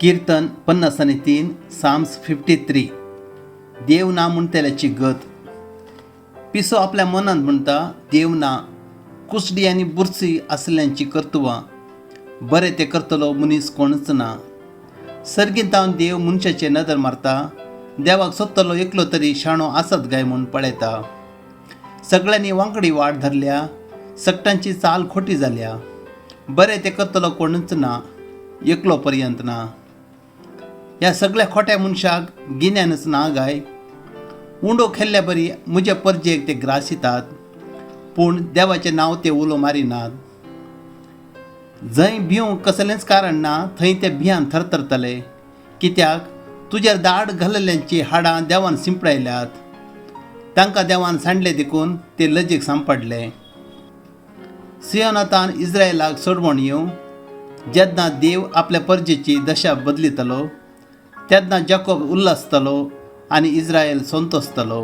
किर्तन 53, Sam's 53. देव ना म्हणटल्याची गत. पिसो आपल्या मनांत म्हणटा, देव ना. कुसडी आनी बुरशी आसल्यांची कर्तुवां. बरें तें करतलो मनीस कोणूच ना. सर्गींत देव मनशाचेर नदर मारता. देवाक सोदतलो एकलो तरी शाणो आसत काय म्हूण पळयता. सगळ्यांनी वांकडी वाट धरल्या. सगटांची चाल खोटी जाल्या. बरें तें करतलो कोणूच ना, एकलो पर्यंत ना. ह्या सगळ्या खोट्या मनशाक गिन्यानच ना गाय? उंडो खेल्ल्या बरी म्हज्या परजेक ते ग्रासितात, पूण देवाचें नांव ते उलो मारिनात. जंय भिवंक कसलेंच कारण ना, थंय ते भियान थरथरतले, कित्याक तुजेर दाड घालल्ल्यांची हाडां देवान शिंपडायल्यात. तांकां देवान सांडले देखून ते लजेक सांपडले. सियोनातान इस्रायलाक सोडवण येवं, जेन्ना देव आपल्या परजेची दशा बदलितलो, तेन्ना जाकोब उल्हासतलो आनी इस्रायल संतोसतलो.